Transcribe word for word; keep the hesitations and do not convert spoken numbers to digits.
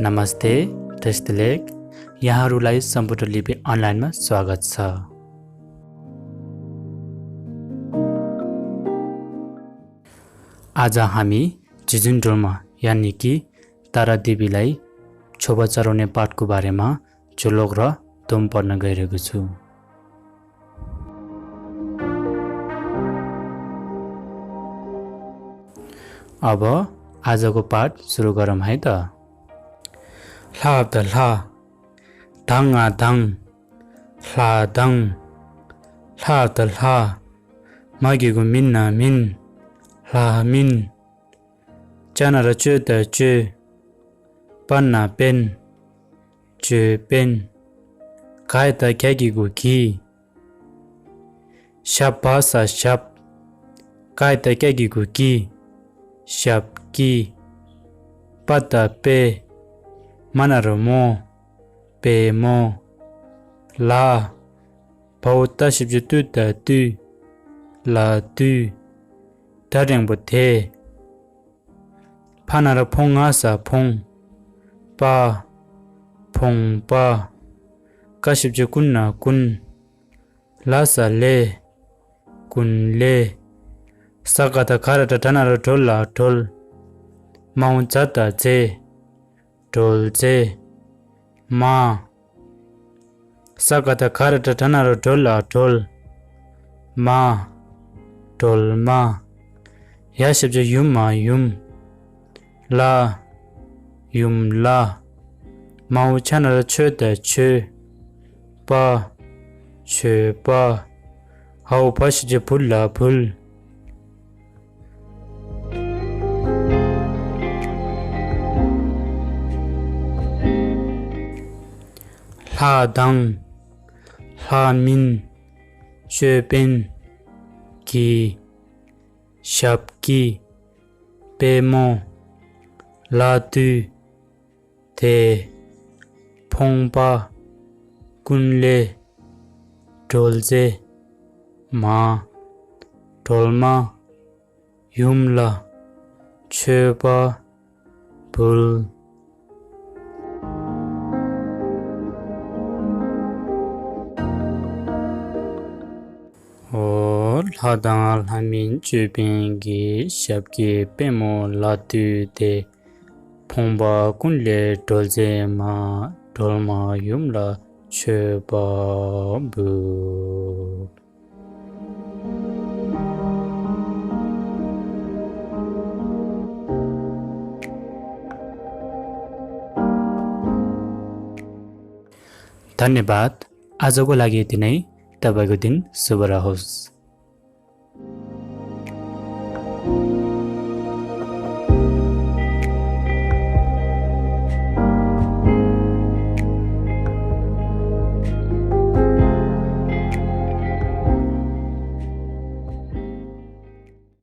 नमस्ते, दृष्टिलेख। यहाँहरूलाई सम्पूर्ण लिपि अनलाइनमा स्वागत छ। आज हामी झिझुङ डोल्मा यानी कि तारा देवीलाई छोपा चढाउने पाठको बारेमा झोलक र दोम पढ्न गइरहेको छु। अब आजको पाठ सुरु गरौँ है त। ལྷ་བཏགས་ལྷ། དང་ང་དང་། ལྷ་དང་། ལྷ་བཏགས་ལྷ། མ་གི་གུ་མི་ན་མིན། ལྷ་མིན། ཅ་ན་རོ་ཅོ་བཏགས་ཅོ། པ་ན་པན། ཅོ་པན། ག་ཡ་བཏགས་གྱ་གི་གུ་གྱི། ཞ་བ་ས་ཞབས། ཀ་ཡ་བཏགས་ཀྱ་གི་གུ་ཀྱི། ཞབས་ཀྱི། པ་བཏགས་པེ། མ་ན་རོ་མོ། པེ་མོ། ལ། བ་འོག་ཏ་ཞབས་ཀྱུ་ཏུ་བཏགས་ཏུ། ལ་ཏུ། ད་འགྲེང་བུ་དེ། ཕ་ན་རོ་ཕོ་ང་ས་ཕོང་། པ། ཕོང་པ། ཀ་ཞབས་ཀྱུ་ཀུ་ན་ཀུན། ལ་ས་ལེ། ཀུན་ལེ། ས་ག་བཏགས་སྒ་ར་ཏ་སྒྲ་ན་རོ་སྒྲོ་ལ་སྒྲོལ། མ་འོག་ཛ་བཏགས་ཛེ། སྒྲོལ་ཛེ། མ། ས་ག་བཏགས་སྒ་ར་ཏ་སྒྲ་ན་རོ་སྒྲོ་ལ་སྒྲོལ། མ། སྒྲོལ་མ། ཡ་ཞབས་ཀྱུ་ཡུ་མ་ཡུམ། ལ། ཡུམ་ལ། མ་འོག་ཆ་ན་རོ་མཆོ་བཏགས་མཆོད། པ། མཆོད་པ། འ་འོག་བ་ཞབས་ཀྱུ་བུ་ལ་བུལ། ལྷ་དང་། ལྷ་མིན། ཅོ་པན། གྱི། ཞབས་ཀྱི། པེ་མོ། ལ་ཏུ། དེ། ཕོང་པ། ཀུན་ལེ། སྒྲོལ་ཛེ། མ། སྒྲོལ་མ། ཡུམ་ལ། མཆོད་པ། འབུལ། འོ། ལྷ་དང་ལྷ་མིན་ཅོ་པན་གྱི། ཞབས་ཀྱི་པེ་མོ་ལ་ཏུ་དེ། ཕོང་པ་ཀུན་ལེ་སྒྲོལ་ཛེ་མ། སྒྲོལ་མ་ཡུམ་ལ་མཆོད་པ་འབུལ། धन्यवाद। आजको लागि यति नै। तपाईँको दिन शुभ रहोस्।